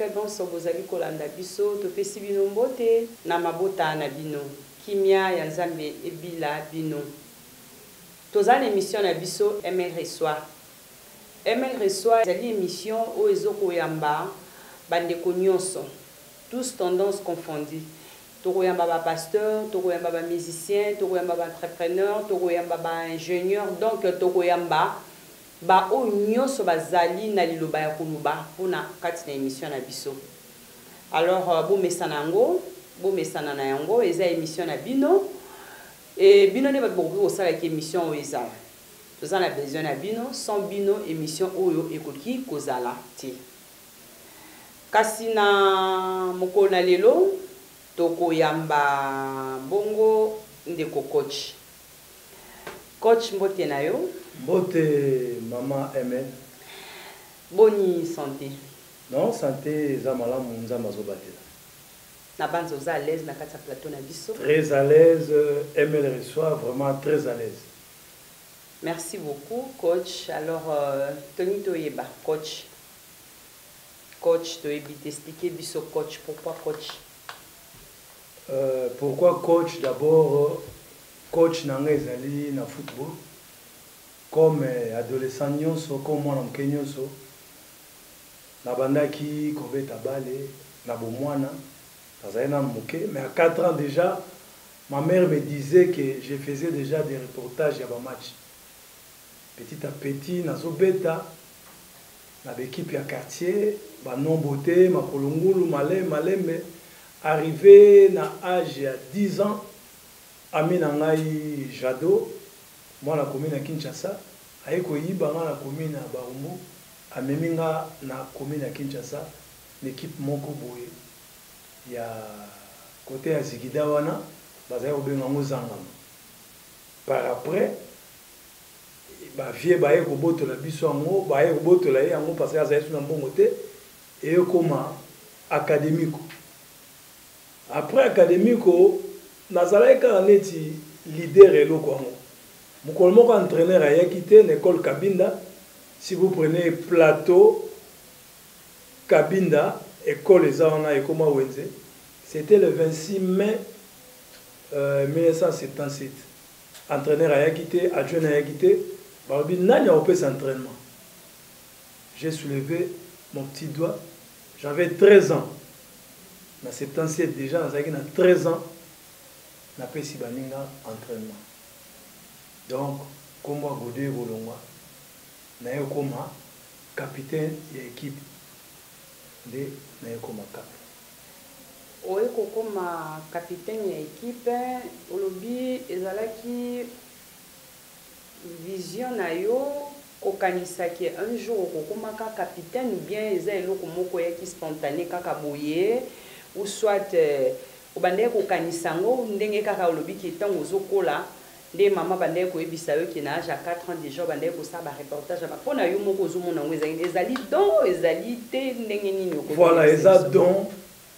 Bisika banso bozali kolanda biso, topesi bino mbote na mabota na bino. Kimia ya Nzambe ebila bino. Toza na emission na biso ML Reçoit. ML Reçoit ezali emission oyo ezo koyamba bandeko nyonso, tous tendances confondues. Tokoyamba ba pasteurs, tokoyamba ba musiciens, tokoyamba ba entrepreneurs, tokoyamba ba ingénieurs, donc tokoyamba ba oyo nyonso bazali na liloba ya koloba mpona kati na emission na biso. Alors bomesana yango, bomesana na yango, eza emission na bino. E bino nde bato bokoki kosalaki emission oyo ezala. Toza na besoin na bino, sans bino emission oyo ekoki kozala te. Kasi na mokolo na lelo tokoyamba bongo ndeko coach. Coach, mbote na yo. Mbote mama ML. Boni santé? Non, santé eza malamu, Nzambe azobatela. Na banza oza à l'aise na kati ya plateau na biso. Très à l'aise, ML reçoit vraiment très à l'aise. Merci beaucoup coach. Alors Tony toyeba coach. Coach toyebi t'expliquer biso coach, pourquoi coach? Pourquoi coach? D'abord coach na nga ezali na football comme adolescent nyonso, comme mwana moke nyonso, nabandaki kobeta bale na bomwana, nazali nanu moke, mais à 4 ans déjà ma mère me disait que je faisais déjà des reportages ya ba match. Petit à petit nazobeta na ba équipe ya quartier, ba non beauté, makolo ngulu, malembe malembe, arrivé na âge ya 10 ans, ami na ngai Jado, mwana commune ya Kinshasa, aye koyiba nga na commune ya Barumbu, amemi nga na commune ya Kinshasa, na équipe moko boye ya côté ya Zigida wana, bazali kobenga yango Zangama. Par après ba vieux baye kobotola biso yango, baye kobotola ye yango parce que azali na mbongo te, eyokoma académico. Après académico, nazalaki kaka neti leader eloko yango. Mokolo moko entraîneur ayaki te na école Kabinda. Si vous prenez plateau Kabinda, école eza wana ekoma wenze. C'était le 26 mai 1977. Entraîneur ayaki te, adjoint ayaki te, balobi nani akopesa entraînement. J'ai soulevé mon petit doigt, j'avais 13 ans. Na 77 déjà nazalaki na 13 ans, napesi baninga entraînement. Donc kombo ya Godet Bolongwa naye okoma capitaine ya équipe, nde naye koma cap. Oye kokoma capitaine ya équipe, olobi ezalaki vision na yo kokanisaki un jour okokomaka capitaine, ou bien eza eloko moko eyaki spontané kaka boye, ou soit obandaki kokanisa yango ndenge kaka olobi ke ntango ozokola nde mama bandaki koyebisa yo ke na âge ya 4 ans déjà obandaki kosala ba reportage ya mpo na yo moko ozomona yango ezali don, ezali te ndenge nini? Voilà, eza don,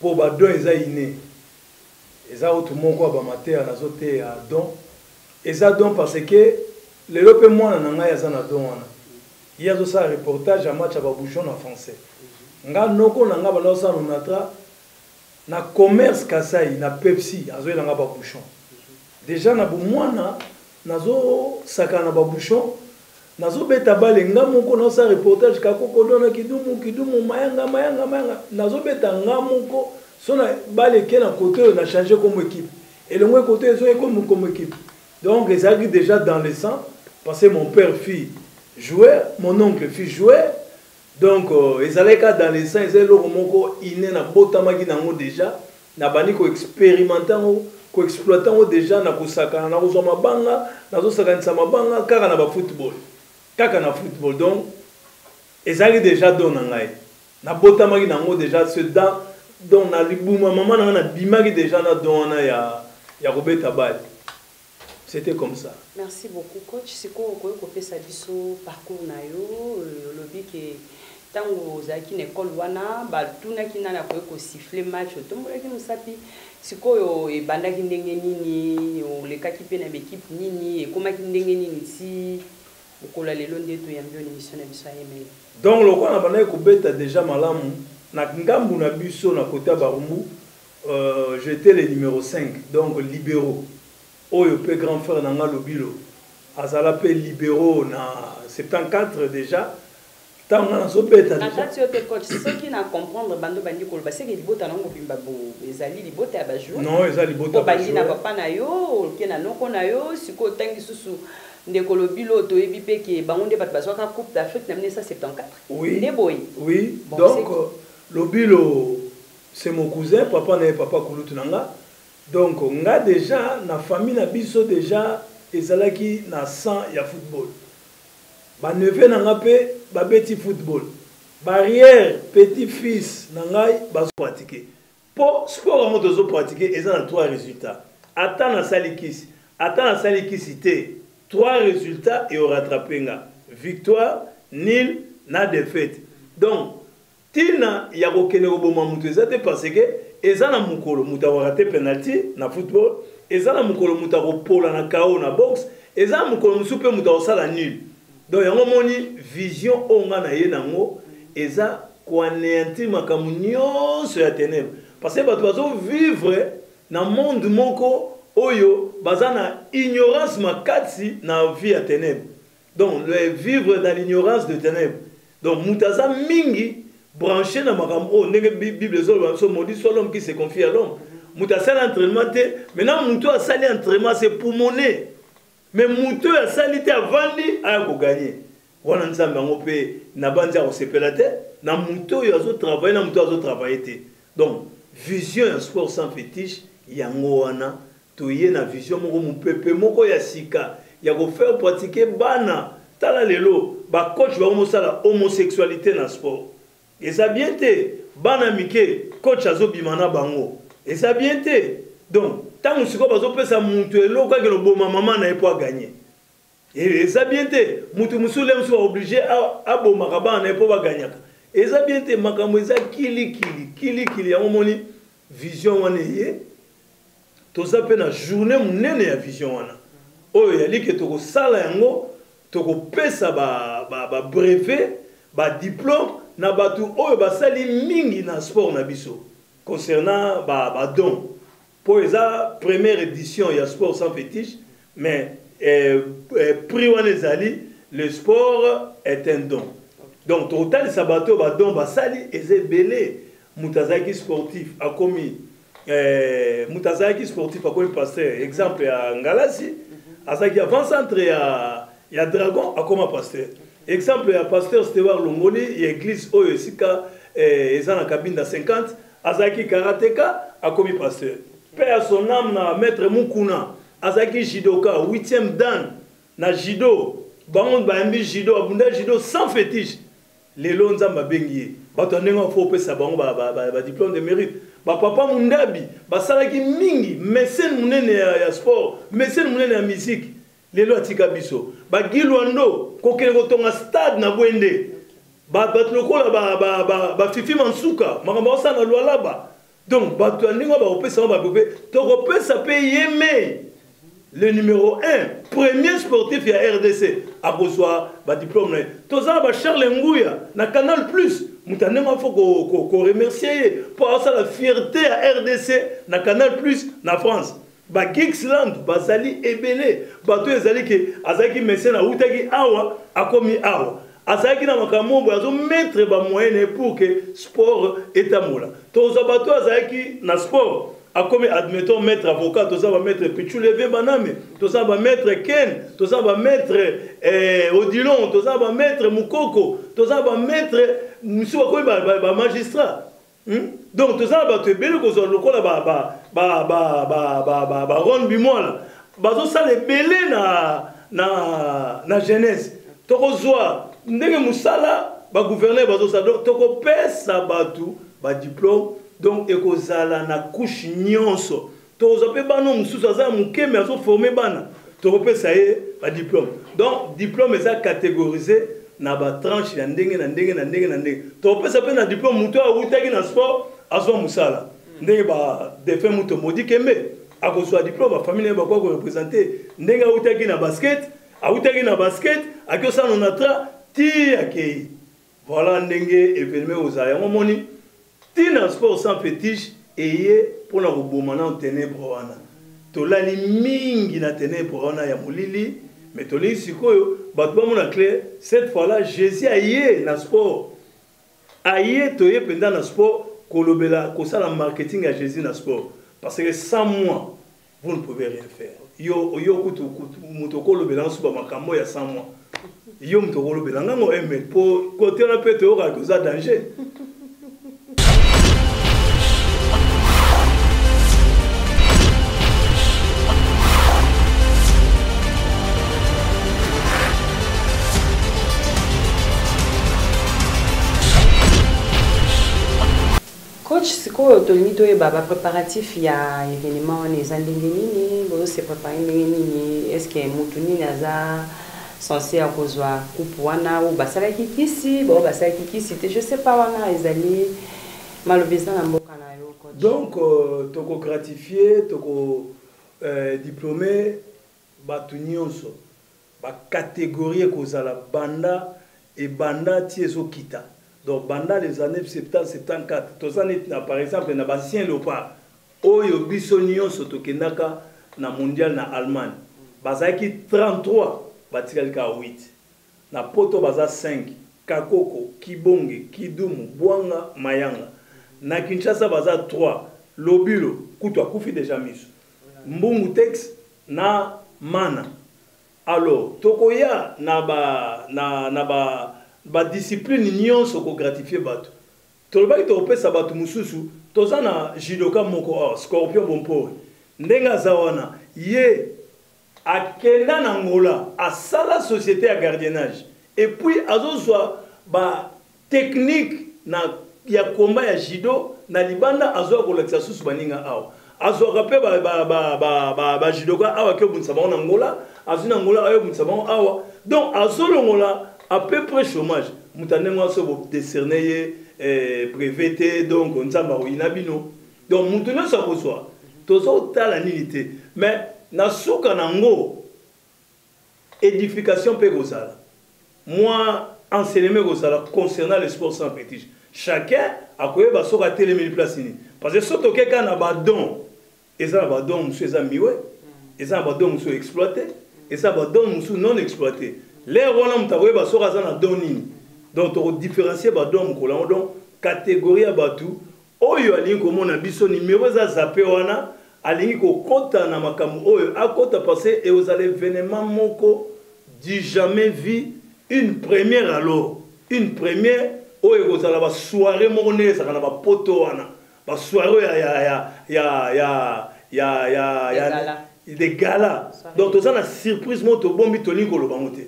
mpo ba don eza inné, eza otu moko ya bamateya nazoteya don. Eza don parce que lelo mpe mwana na ngai aza na don wana, ye azosala reportage ya match ya babouchon na français. Nga noko na nga banda kosala nonatra na commerce Kasai na Pepsi, azoyelanga babouchon. Déjà na bomwana nazosakana na babouchon, nazobeta bale nga moko, nazosala reportage kakokodona kidumu kidumu mayanga mayanga mayanga, nazobeta nga moko. So na bale eke na kote oyo, na change kombo équipe, elongo ekote ezo ekomi kombo équipe. Donc ezalaki déjà dans le sang parce que mon père fut joueur, mon oncle fut joueur. Donc ezalaki kaka dans le sang, eza eloko moko inné, nabotamaki nango déjà, nabandi koexpérimente yango, koexploite yango déjà na kosakana, na kozwa mabanga, nazosakanisa mabanga kaka na bafootball, kaka na football. Donc ezalaki déjà don na ngai, nabotamaki nango déjà ce dans, donc na libuma mama na ngai nabimaki déjà na don wana ya kobeta bale. C'était comme ça. Merci beaucoup coach. Sikoyo okoki kopesa biso parcours na yo? Olobi ke ntango ozalaki na école wana, batunaki nani akoki kosiffle match, otombolaki mosapi. Sikoyo ebandaki ndenge nini? Olekaki mpe na baekipe nini? Ekomaki ndenge nini ti mokolo ya lelo nde toyambi yo na émission na biso ya ML? Donc lokola nabandaki kobeta déjà malamu, Na ngambu na biso na kota Barumbu, j'étais le numéro 5, donc libéraux. Oyo pe grand frère na nga Lobilo azala pe libéraux na 74 déjà. Ntango nga nazobeta Na kati yo te, coach, soki na comprendre bando bandi koloba, seke libota nango mobimba ezali libota ya bajoueur. Non, eza libota. Obandi na papa na yo, oke na noko na yo, sikoyo otangi lisusu ndeko Lobilo. Toyebi mpe ke bango nde bato bazwaka Coupe d'Afrique na 1974. Oui. Nde boye. Oui. Bon, donc Lobilo, c'est mon cousin, papa na ye papa kulutu na nga. Donc nga déjà na famille na biso déjà ezalaki na sang ya football. Baneveu na nga mpe babeti football, barrière petit fils na ngai bazopratike. Mpo sport yango tozopratike eza na trois résultats: ata nasali kisi, ata nasali kisi te, trois résultats eorattrape nga: victoire, nul na défaite. Donc ntina ya kokende koboma moto eza te, parce que eza na mokolo moto akorater penalty na football, eza na mokolo moto akopola na KO na boxe, eza na mokolo mosusu mpe moto akosala nul. Donc yango moni vision oyo nga na ye nango eza koanéantir makambo nyonso ya ténèbre, parce que bato bazovivre na monde moko oyo baza na ignorance makasi na vie ya ténèbre. Donc le vivre dans l'ignorance de ténèbre, donc moto aza mingi branché na makambo oyo ndenge Bible ezoloba biso: "Maudit soit l'homme qui se confie à l'homme." Moto asali entraînement te. Maintenant moto asali entraînement, c'est poumoner, mais moto oyo asali te, avandi, aya kogagner wana, Nzambe yango mpe na bandi akosepela te na moto oyo azotravaille, na moto oyo azotravaille te. Donc vision ya sport sans fétiche yango wana. Toye na vision moko, mopepe moko ya sika ya kofaire pratiquer bana. Tala lelo bacoach bango mosala homosexualité na sport, eza bien te. Bana mike, coach azobima na bango, eza bien te. Donc ntango sikoyo bazopesa moto eloko akende oboma mama na ye mpo aganye, eza bien te. Moto mosusu le mosusu baoblige abomaka bana na ye mpo baganyaka, eza bien te. Makambo eza kilikili kilikili. Yango moni vision wana eye. Toza mpe na journée monene ya vision wana oyo yali ke tokosala yango, tokopesa babrevet, badiplôme na bato oyo basali mingi na sport na biso concernant badon, mpo eza première édition ya sport sans fétiche. Mais prix wana ezali "Le sport est un don". Donc tokotalisa bato oyo badon basali eza ebele. Moto azalaki sportif akomi, moto azalaki sportif akomi pasteur, exemple ya Ngalasi, azalaki avant centre ya Dragon, akoma pasteur. Exemple ya pasteur Stewart Longoli ya église oyo esika eza na Kabinda 50, azalaki karateka, akomi pasteur. Mpe ya son âme na maître Mukuna, azalaki judoka 8e dan na judo, bango bayambi judo, abunda judo sans fétiche, lelo Nzambe abengi ye. Bato ya ndenge fo opesa bango badiplôme de mérite. Bapapa Mundabi basalaki mingi, mécène monene ya sport, mécène monene ya musique, lelo atika biso. Bagilwando kokende kotonga stade na Bwende, bato lokola Bafifi Mansuka, makambo basala na Lwalaba. Donc bato ya ndenge bakopesa bango bapepe, tokopesa mpe ye mei le numéro 1, premier sportif ya RDC, akozwa badiplôme na ye. Toza na baCharles Nguya na Canal Plus, moto ya ndenge fo koremercier ye mpo asala fierté ya RDC na Canal Plus na France. Bagixland bazali ebele. Bato ezali ke azalaki mécène, awutaki awa, akomi awa, azalaki na makambo boye, azomettre bamoyen na ye pour que sport etambola. Tozwa bato azalaki na sport, akomi, admettons, maître avocat. Toza bamaître Pichuleve Baname, toza bamaître Ken, toza bamaître Odilon, toza bamaître Mukoko, toza bamaître mosusu bakomi bamagistrat. Donc toza na bato ebele kozwa lokola baron Bimwala, bazosala ebele na jeunesse. Tokozwa ndenge mosala bagouverneur bazosala. Donc tokopesa bato badiplôme, donc ekozala na couche nyonso. Tokozwa mpe bana mosusu aza ya moke me azoforme bana, tokopesa ye badiplôme. Donc diplôme eza catégorisé na batranche ya ndenge na ndenge na ndenge na ndenge. Tokopesa mpe na diplôme moto awutaki na sport, azwa mosala, ndenge badéfunt moto Modi Kembe akozwa diplôme, bafamille na ye bakoka koreprésente ndenge awutaki na basket, awutaki na basket, aki osala natra ti akei. Voilà ndenge événement ozala. Yango moni Ntina sport sans fétiche eye mpona koboma nano ténèbre wana. Tolali mingi na ténèbre wana ya molili, mais tolingi sikoyo bato bamona clair. Cette fois là Jésus aye na sport, aye toye mpenza na sport kolobela, kosala marketing ya Jésus na sport, parce que sans moi vous ne pouvez rien faire. Yo yo kutu moto okolobela nso ba makambo ya sans moi, yo moto okolobela ngango emel po kote wana mpe toyokaka koza danger. Coach, sikoyo tolingi toyeba bapréparatif ya événement wana eza ndenge nini, bozose prépare ndenge nini? Est ce que motu nini aza censé ya kozwa coupe wana? Oyo basalaki kisi, bao basalaki kisi te, je sais pas, wana ezali maloba eza na mboka na yo, coach. Donc tokogratifier, toko diplôme bato nyonso, bacatégorie ekozala banda ebanda ti ezokita. Donc banda les années 70, 74, toza neti na, par exemple, na baancien Léopard oyo biso nyonso tokendaka na mondial na Allemagne, bazalaki 33, batikali kaka 8. Na poto baza 5: Kakoko, Kibonge, Kidumu, Bwanga, Mayanga. Na Kinshasa baza 3: Lobilo kutu akufi deja miso, Mbungu Tex na Mana. Alors tokoya na ba na, na ba badiscipline nyonso kogratifier bato. Tolobaki tokopesa bato mosusu. Toza na judoka moko awa, Scorpion Bompori, ndenge aza wana, ye akenda na Ngola, asala société ya gardiennage et puis azozwa batechnique na ya komba ya judo na libanda, azwa kolakisa susu baninga awa. Azwaka mpe bajudoka awa, ke obundisa bango na Ngola, azwi na Ngola ayo obundisa bango awa. Donc azolongola à peu près chômage. Moto ya ndenge wana, so bodécerner ye brevet te, donc Nzambe akoyina bino. Donc moto nyonso akozwa, tozotala nini te, mais na suka nango édification mpe ekozala, mwa enseignement ekozala concernant le sport sans fétiche. Chacun akoyeba soki atelemeli place nini, parce que so toke kaka na badon, eza na badon mosusu eza miwe, eza na badon mosusu exploité, eza na badon mosusu non exploité. L'heure wana moto akoyeba soki aza na don nini. Donc tokodifférencier badon mokolo yango. Donc catégorie ya bato oyo alingi komona biso, numéro eza zape wana, alingi kokɔta na makambo oyo akɔta, parce que ekozala événement moko du jamais vu, une première. Alors une première oyo ekozala basoirée moko ndenge ezalaka na bapoto wana, basoirée oyo ya ya ya ya ya ya ya de gala. Donc toza na surprise moko tobombi, tolingi koloba ngo te.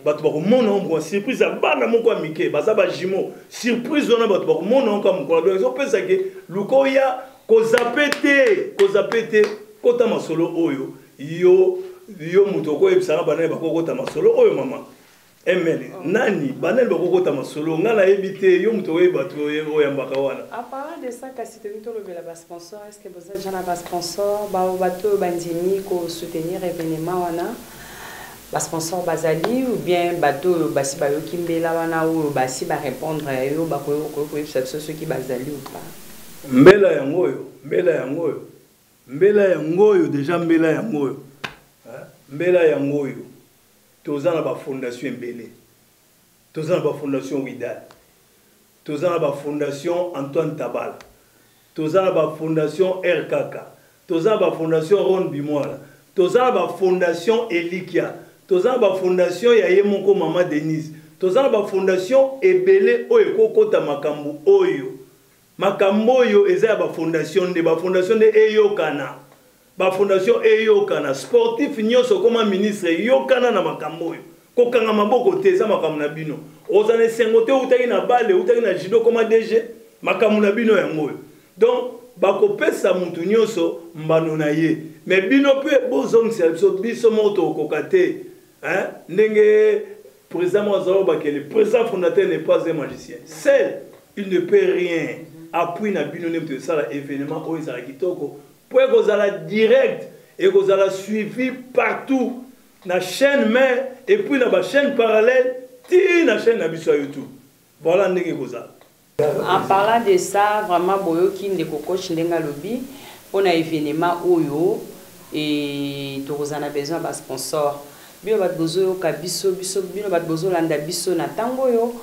Bato bakomona ngo mokolo, surprise ya bana moko ya mike, baza bajumeaux. Surprise wana bato bakomona ngo kaka mokolo. Donc ezopesake luka oya, kozape te, kozape te, kota masolo oyo. Yo yo moto okoyebisanga banani bakokota masolo oyo, mama Emele? Oh. Nani, banani bakokota masolo? Ngai nayebi te, yo moto oyeba bato oyambaka wana. En parlant de ça, kasi tolingi tolobela basponsor. Est ce que boza déjà na basponsor, bato oyo bandimi kosoutenir événement wana? Basponsor bazali ou bien bato oyo basi bayoki mbela wana, oyo basi barépondre yo, bakoki koyebisa biso soki bazali ou pas? Mbela yango oyo, mbela yango oyo, mbela yango oyo déjà, mbela yango oyo, mbela yango oyo. Toza na bafondation ebele. Toza na bafondation Widal, toza na bafondation Antoine Tabala, toza na bafondation RKK, toza na bafondation Ron Bimwala, toza na bafondation Elikia, toza na bafondation ya ye moko mama Denise. Toza na bafondation ebele oyo ekokota makambo oyo. Makambo oyo eza ya bafondation nde, bafondation nde eyokana, bafondation eyokana. Sportif nyonso okoma ministre, eyokana na makambo oyo. Kokanga maboko te, eza makambo na bino. Oza na esengo te, outaki na bale, outaki na judo, koma DG, makambo na bino yango oyo. Donc bakopesa mutu nyonso mbano na ye, mais bino mpe bozongisela biso. Biso moko tokokoka te, hein? Ndenge président moko azala bakele, président fondateur n'est pas un magicien, seul il ne peut rien. Appui na bino nde moto esala événement oyo ezala kitoko, mpo ekozala direct, ekozala suivi partout na chaîne mère et puis na bachaîne parallèle, ti na chaîne na biso ya YouTube. Voilà ndenge ekozala. En parlant de ça, vraiment boyoki ndeko coach ndenge alobi mpona événement oyo e tokozala na besoin ya basponsor. Bino bato bozoyoka biso, biso bino bato bozolanda biso na ntango oyo,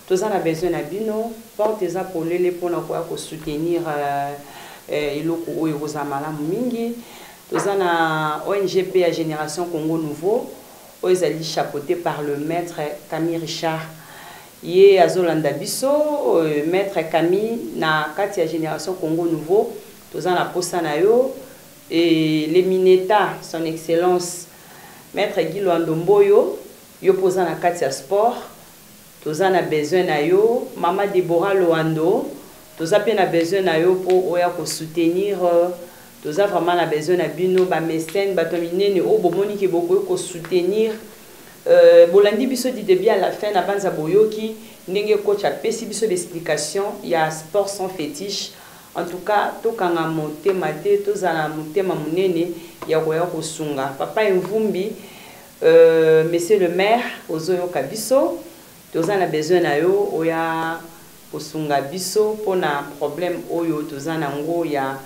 toza na besoin na bino. Porte eza polele mpona koya kosoutenir eloko oyo ekozala malamu mingi. Toza na ONG mpe ya Génération Congo Nouveau oyo ezali chapeauté par le maître Camille Richard. Ye azolanda biso, maître Camille, na kati ya Génération Congo Nouveau, toza na posa na yo. Et le Mineta, son excellence maître Guy Loando Mboyo, yo poza na kati ya sport, toza na besoin na yo. Mama Deborah Loando, toza pe na besoin na yo po oya ko soutenir. Toza vraiment na besoin na bino ba mécène, bato minene oyo bomoni ke bokoki ko soutenir. Bolandi biso du début à la fin na banza boyoki ndenge coach apesi biso l'explication ya sport sans fétiche. En tout cas, tokanga motema te, tozala motema monene ya koya kosunga. Papa Mvumbi, monsieur le maire, ozoyoka biso, toza na besoin na yo oya kosunga biso mpona problème oyo toza nango ya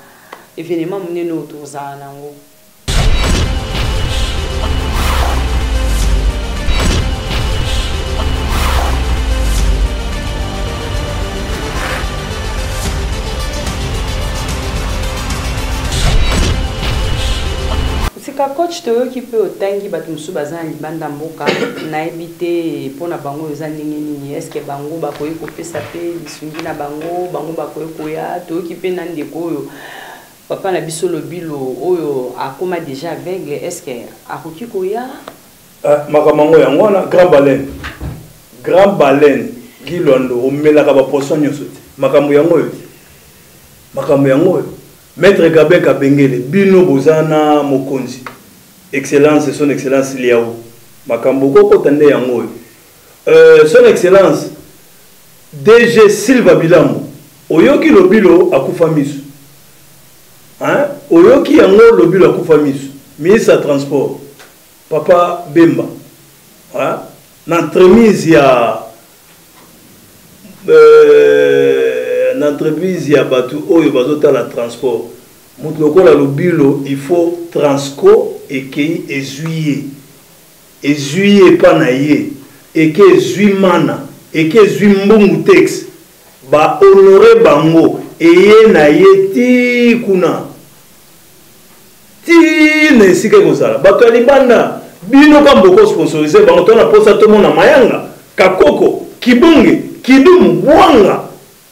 événement monene oyo tozala nango. Sika coach, toyoki mpe otangi bato mosusu baza na libanda mboka, nayebi te mpona bango eza ndenge nini. Eske bango bakoki kopesa mpe lisungi na bango, bango bakoki koya? Toyoki mpe na ndeko oyo papa na biso Lobilo oyo akoma déjà aveugle, est-ce que akoki koya? Makambo yango yango wana, grand baleine, grand baleine Guy Loando, omelaka ba poisson nyonso te. Makambo yango oyo te, makambo yango oyo. Maître Gabin Kabengele, bino boza na mokonzi excellence, son excellence Liao, makambo okokota nde yango oyo. Son excellence DG Silva Bilambo, oyoki Lobilo akufa miso, hein? Oyoki yango, Lobilo akufa miso, ministre ya transport papa Bemba, hein? Na entremise ya na entreprise ya bato oyo bazotala transport, moto lokola Lobilo, il faut Transco ekei ezwi ye, ezwi ye epa na ye, eke ezwi mana, eke ezwi mbungu tex, ba honore bango, eye na ye ti kuna ti na esika ekozala bato ya libanda. Bino ka mboko sponsorise bango, to na posa tomona Mayanga, Kakoko, Kibonge, Kidumu, Bwanga,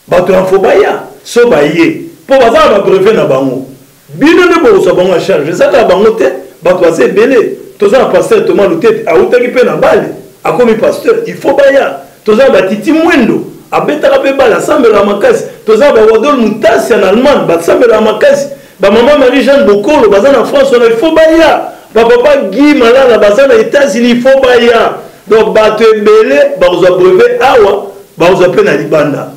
bato ya mfo baya so baye mpo baza na babrevet na bango. Bino nde bokozwa bango ya charge, eza kaka bango te, bato baza ebele. Toza na pasteur Thomas Lutete, awutaki mpe na bale, akomi pasteur, il faut baya. Toza na batiti Mwendo, abetaka mpe bale, asambelaka makasi. Toza na bawadol Mutasia na Allemagne, basambelaka makasi. Bamama Marie Jeanne Bokolo baza na France wana, il faut baya. Bapapa Guy Malala baza na États-Unis, il faut baya. Donc bato ebele bakozwa brevet awa, bakozwa mpe na libanda,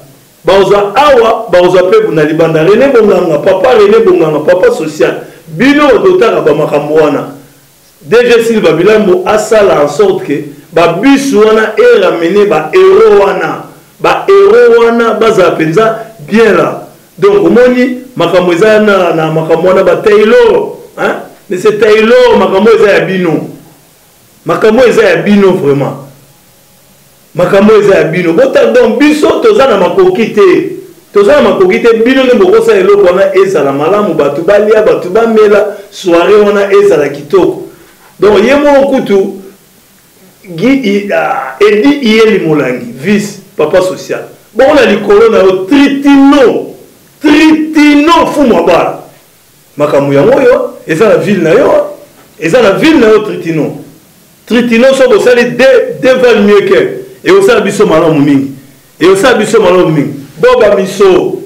bakozwa awa, bakozwa mpe na libanda. René Bonganga, papa René Bonganga, papa social, bino bato otaka bamakambo wana. DG Silva Bilambo asala en sorte que babus wana eramene bahéros wana, bahéros wana bazala mpenza bien là. Donc omoni makambo eza na makambo wana, ba Taylor, hein? Mais c'est Taylor, makambo eza ya bino, makambo eza ya bino vraiment, makambo eza ya bino. Bota donc biso toza na makoki te, toza na makoki te. Bino nde bokosala eloko wana ezala malamu, bato balia, bato bamela, soirée wana ezala kitoko. Donc ye moko kutu Guy, Edi Iyeli Molangi, vice papa social, bongo na likolo na yo Tritino, Tritino Fumwa Bala, makambo yango oyo eza na ville na yo, eza na ville na yo Tritino. Tritino, so bosali deux valent mieux que, ekosala biso malamu mingi, ekosala biso malamu mingi. Boba miso,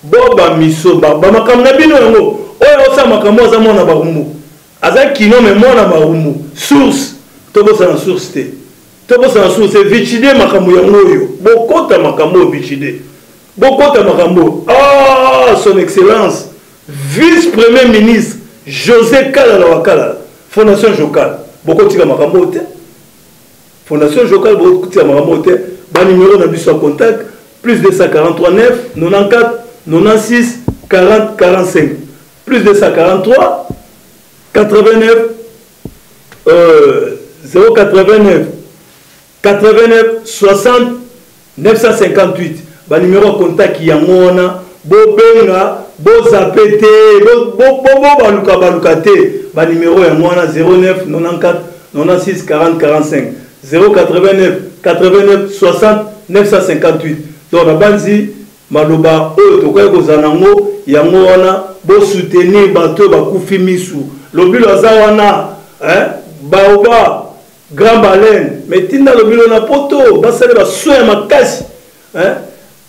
boba miso, bamakambo na bino yango oyo osala makambo, aza mwana barumbu, aza kino me mwana barumbu. Source, tobosana source te, tobosana source. Vichide, makambo yango oyo bokota, makambo oyo Vichide bokota, makambo. Ah, son excellence vice premier ministre José Kalala wa Kalala, fondation Jocal, bokotika makambo oyo te, fondation Jocal, bokotika makambo oyo te. Banimero na biso ya contact. Plus 243 9 94 96 40 45. Plus 243 89 euh, 089 89 60 958 banimero ya contact yango wana bobenga bozape te bobaluka baluka te banimero yango wana 09 94 96 40 45 089 89 60 958 donc nabanzi maloba oyo tokoki kozala nango yango wana bosoutenir bato oyo bakufi misu lobilo aza wana eh? baoba grand baleine mais tinda lobilo na poto basali basoin ya makasi eh?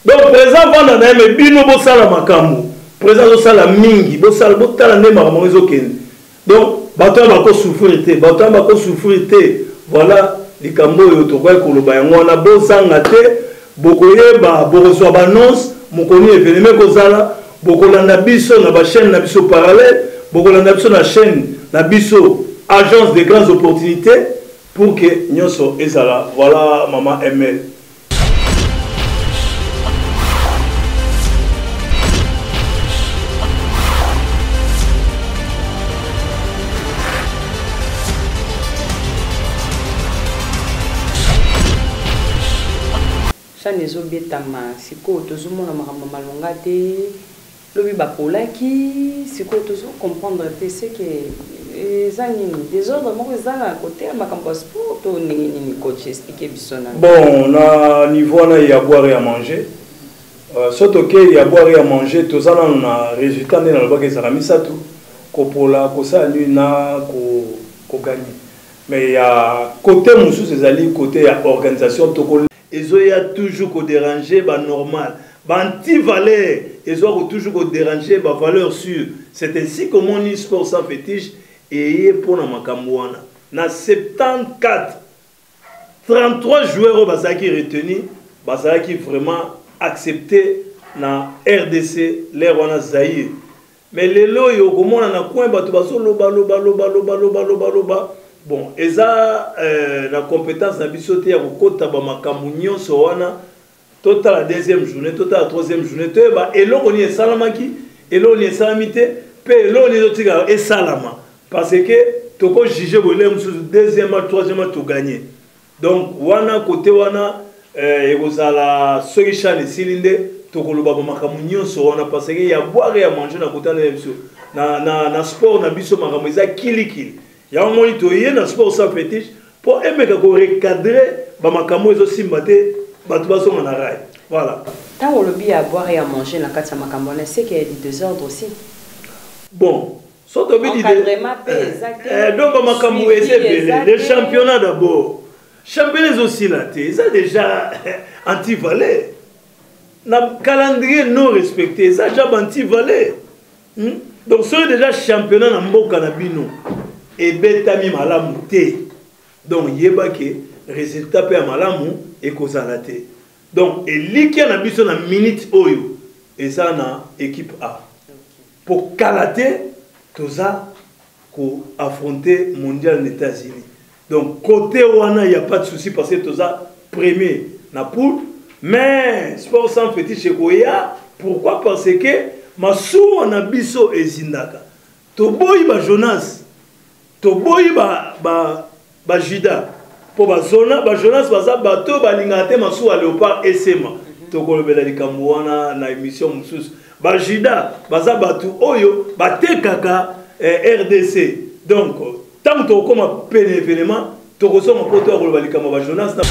Donc président vanda na ye mais bino bosala makambo président azosala mingi bosala botala nde makambo yango ezokende donc bato wana bakosouffrir te bato wana bakosouffrir te voilà likambo oyo tokoki koloba yango wana bozanga te bokoyeba bokozwa baannonce mokoni evenema ekozala bokolanda biso na bachaîne na biso parallèle bokolanda biso na chaîne na biso agence de grandes opportunités pour que nyonso ezala voilà mama ml Chane ezobetama sikoyo tozomona makambo malonga te Lobi ba polaki, sikoyo tozo comprendre te ce que eza nini? Desordre moko eza na cote ya makambo ya sport to ndenge nini coach expliquer biso nanu. Bon na niveau wana ya boire et ya manger euh, so tokei ya boire et ya manger toza nanu na résultat nde nalobaki ezalaka misato kopola kosala nini na koganye ko mais ya côté mosusu ezali côté ya organisation toko ezoya toujours ko déranger ba normal ba anti valeur ezoya ko toujours ko déranger ba valeur sûre c'est ainsi komoni sport sans fétiche eye mpo na makambo wana na 74 33 joueurs oyo bazalaki retenu bazalaki vraiment accepté na rdc lere wana zaïre Mais lelo oyo okomona na coin bato bazoloba loba loba loba loba loba loba bon eza euh, na compétence na biso te ya kokota bamakambo nyonso wana totala deuxième journée totala troisième journée toyeba eloko nini esalamaki eloko nini esalami te mpe eloko nini ezotikala esalama parce que tokojuge boye mosusu deuxième match troisième match toganye donc wana kote wana eh, ekozala soki chane esili nde tokoloba bamakambo nyonso wana parce que ya boire ya manger na kota na biso na, na, na sport na biso makambo eza kilikili yango moni toye na sport sans fétiche mpo emeka korecadre bamakambo ezosimba te bato bazonga na rail voilà ntango olobi ya boire ya manger na kati ya makambo wana c'est qu'il y a du désordre aussi bon so tobi eh, donc bamakambo eza ebele le championnat d'abord championnat ezosila te eza déjà anti-valeur na calendrier non respecté eza déjà banti-valeur hmm? donc soki déjà championnat na mboka na bino ebetami malamu te donc yeba ke résultat mpe ya malamu ekozala te donc elikya na biso na minute oyo eza na équipe a Po kala te toza ko affronter mondial na Etats-Unis. Donc côté wana il y a pas de souci parce que toza premier na poule mais sport sans fétiche ekoya pourquoi parce que masuwa na biso ezindaka toboyi ba Jonas toboyi ba ba ba Judas mpo bazona ba Jonas baza bato balingaka te masuwa léopard esema mhm. tokolobela likambo wana na émission mosusu ba Judas baza bato oyo batekaka eh, RDC donc ntango tokokoma pene événement tokozonga mpo toya koloba likambo ya ba Jonas na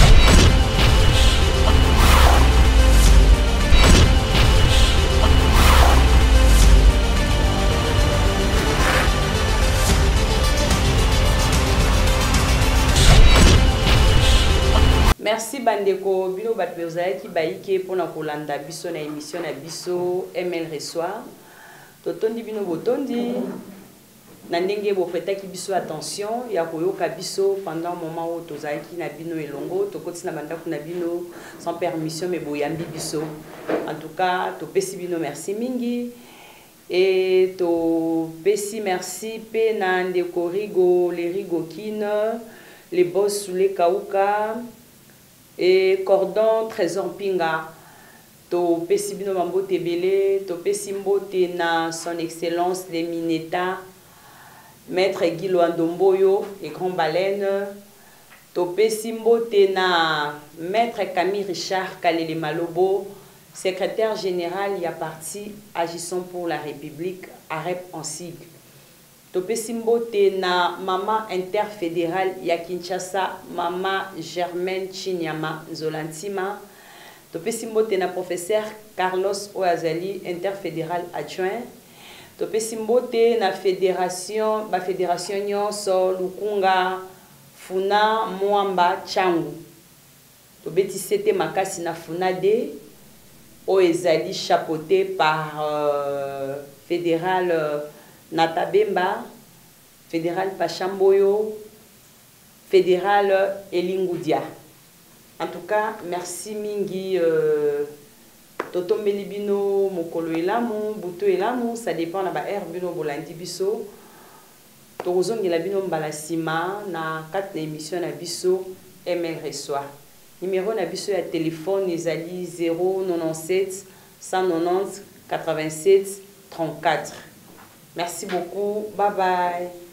Merci bandeko bino bato bozalaki bayike mpona kolanda biso na émission na biso ML Reçoit. Totondi bino botondi. Na ndenge bo pretaki biso attention ya koyoka biso pendant moment oyo tozalaki na bino elongo, tokoti na ba ndaku na bino sans permission mais boyambi biso. En tout cas, topesi bino merci mingi et topesi merci pe na ndeko Rigo, le Rigo Kin, le boss Soule Kauka et Cordon Trésor Mpinga. Topesi bino bambote ebele. Topesi mbote na Son Excellence le Mineta, Maître Guy Loando Mboyo et Grand Baleine. Topesi mbote na Maître Camille Richard Kalele Malobo, secrétaire général ya parti Agissons pour la République, AREP en sigle. Topesi mbote na mama interfédérale ya Kinshasa, mama Germaine Chinyama Nzolantima. Topesi mbote na professeur Carlos oyo azali interfédéral adjoint. Topesi mbote na fédération, bafédération nyonso, Lukunga, Funa, Mwamba, Tshangu. Tobeti sete makasi na Funa D oyo ezali chapeauté par fédéral Natabemba, fédéral Pachamboyo, fédéral Elingudia. En tout cas, merci mingi. Totombeli bino mokolo elamu, butu elamu, ça dépend na ba heure bino bolandi biso. Tokozongela bino mbala nsima na kati na émission na biso ML Reçoit. Numéro na biso ya téléphone ezali 097 190 87 34. Merci beaucoup. Bye bye.